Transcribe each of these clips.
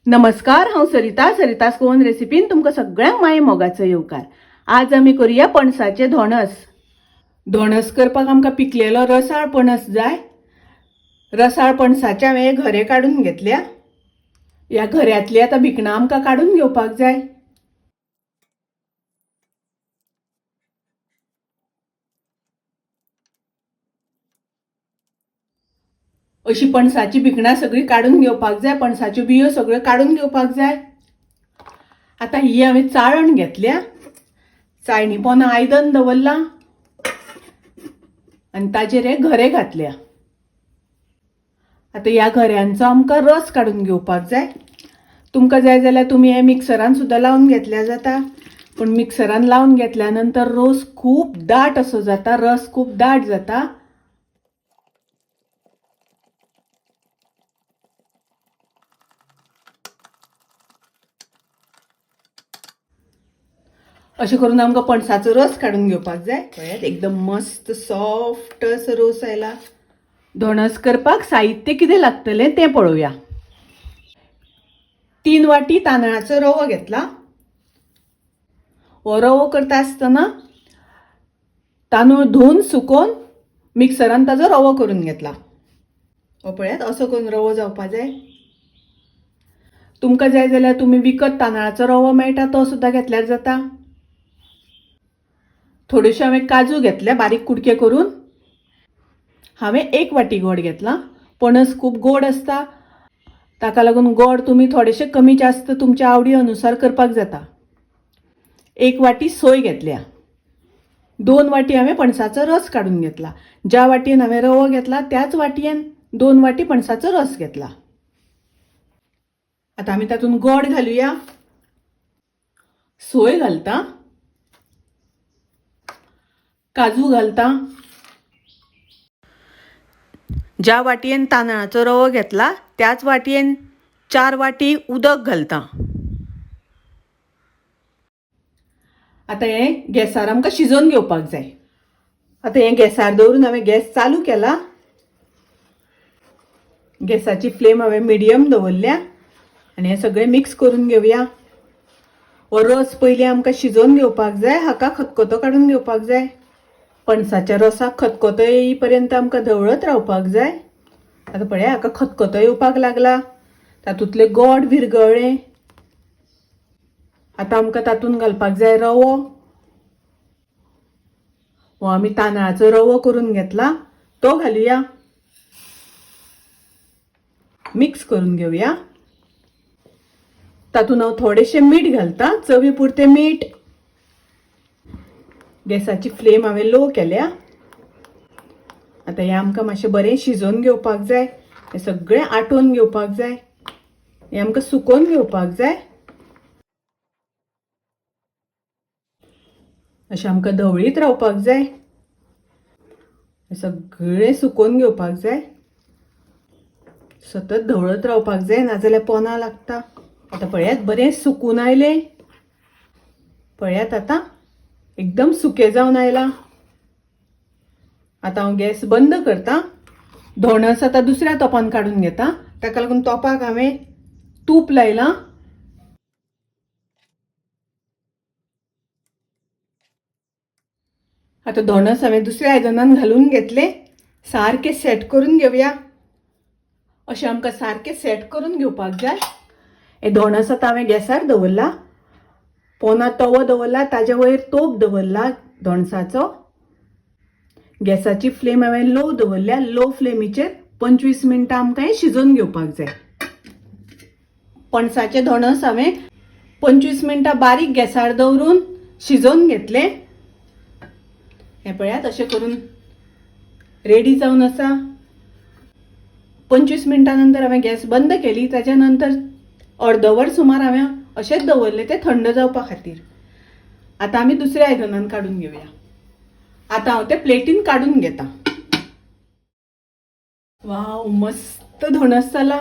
नमस्कार, हांव सरिता. सरितास गोवन रेसिपीन तुमकां सगळ्यांक माये मोगाचो येवकार. आज आमी करूया पणसाचे धोणस. धोणस करपाक आमकां पिकलेलो रसाळ पणस जाय. रसाळ पणसाचे हांवें हे घरे काडून घेतल्या. ह्या घऱ्यांतली आतां भिकणां आमकां काडून घेवपाक जाय. अशी पणसाची भिकणां सगळीं काडून घेवपाक जाय. पणसाच्यो बियो सगळ्यो काडून घेवपाक जाय. आतां ही हांवें चाळण घेतल्या. चाळणी पोना आयदन दवरलां आनी ताजेर हे घरे घातल्या. आतां ह्या घऱ्यांचो आमकां रस काडून घेवपाक जाय. तुमकां जाय जाल्यार तुमी हे मिक्सरान सुद्दां लावन घेतल्यार जाता, पूण मिक्सरान लावन घेतल्या नंतर रोस खूब दाट असो जाता, रस खूब दाट जाता. अशें करून आमकां पणसाचो रस काडून घेवपाक जाय. पळयात, एकदम मस्त सॉफ्ट असो रोस आयला. धोणस करपाक साहित्य कितें लागतलें तें पळोवया. 3 वाटी तांदळाचो रवो घेतला. हो रवो करता आसतना तांदूळ धुवन सुकोवन मिक्सरान ताजो रवो करून घेतला. हो पळयात, असो करून रवो जावपा जाय. तुमकां जाय जाल्यार तुमी विकत तांदळाचो रवो मेळटा तो सुद्दां घेतल्यार जाता. थोडेशे हांवें काजू घेतले बारीक कुडके करून. हांवें 1 वाटी गोड घेतला. पणस खूब गोड आसता, ताका लागून गोड तुमी थोडेशे कमी जास्त तुमच्या आवडी अनुसार करपाक जाता. 1 वाटी सोय घेतल्या. 2 वाटी हांवें पणसाचो रस काडून घेतला. ज्या वाटयेन हांवें रवो घेतला त्याच वाटयेन 2 वाटी पणसाचो रस घेतला. आतां आमी तातूंत गोड घालुया, सोय घालता, काजू घालता. ज्या वाटयेन तांदळाचो रवो घेतला त्याच वाटयेन 4 वाटी उदक घालता. आतां हें गॅसार आमकां शिजोवन घेवपाक जाय. आतां हें गॅसार दवरून हांवें गॅस चालू केला. गॅसाची फ्लेम हांवें मिडियम दवरल्या आनी हें सगळें मिक्स करून घेवया. हो रस पयलीं आमकां शिजोवन घेवपाक जाय. हाका खतखतो काडून घेवपाक जाय. पणसाच्या रसाक खतखतो येई पर्यंत आमकां धवळत रावपाक जाय. आतां पळया, हाका खतखतो येवपाक लागला. तातूंतलें गोड विरगळ्ळें. आतां आमकां तातूंत घालपाक जाय रवो. हो आमी तांदळाचो रवो करून घेतला तो घालुया. मिक्स करून घेवया. तातूंत हांव थोडेशें मीठ घालता, चवी पुरतें मीठ. गॅसाची फ्लेम हांवें लो केल्या. आतां हें आमकां मातशें बरें शिजोवन घेवपाक जाय. हें सगळें आटोवन घेवपाक जाय. हें आमकां सुकोवन घेवपाक जाय. अशें आमकां धवळीत रावपाक जाय. हें सगळें सुकोवन घेवपाक जाय. सतत धवळत रावपाक जाय, नाजाल्यार पोना लागता. आतां पळयात, बरें सुकून आयलें. पळयात, आतां एकदम सुकें जावन आयलां. आतां हांव गॅस बंद करता. धोणस आतां दुसऱ्या तोपान काडून घेता. ताका लागून तोपाक हांवें तूप लायलां. आतां धोणस हांवें दुसऱ्या आयदनान घालून घेतलें. सारकें सेट करून घेवया. अशें आमकां सारकें सेट करून घेवपाक जाय. हें धोणस आतां हांवें गॅसार दवरला. पोना तवो दवरला, ताज्या वयर तोप दवरला धोणसाचो. गॅसाची फ्लेम हांवें लो दवरल्या. लो फ्लेमीचेर 25 मिनटां आमकां हें शिजोवन घेवपाक जाय. पणसाचें धोणस हांवें 25 मिनटां बारीक गॅसार दवरून शिजोवन घेतलें. हें पळयात, अशें करून रेडी जावन आसा. 25 मिनटां नंतर हांवें गॅस बंद केली. ताच्या नंतर अर्द वर सुमार हांवें अशेंच दवरलें तें थंड जावपा खातीर. आतां आमी दुसऱ्या आयदनान काडून घेवया. आतां हांव तें प्लेटीन काडून घेता. वाव, मस्त धोणस जाला.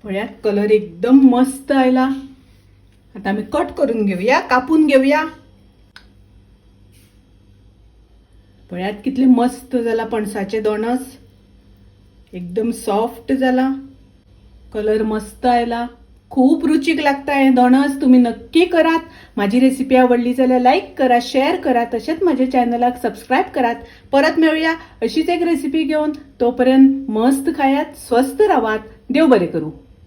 पळयात, कलर एकदम मस्त आयला. आतां आमी कट करून घेवया, कापून घेवया. पळयात कितलें मस्त जाला पणसाचें धोणस, एकदम सॉफ्ट जाला, कलर मस्त आयला. खूब रुचीक लागता हें दोणस. तुमी नक्की करात. माझी रेसिपी आवडली जाल्यार लायक करा, शेअर करा, तशेंच माझ्या चॅनलाक सबस्क्रायब करात. परत मेळुया अशीच एक रेसिपी घेवन. तोपर्यंत मस्त खायात, स्वस्थ रावात. देव बरें करूं.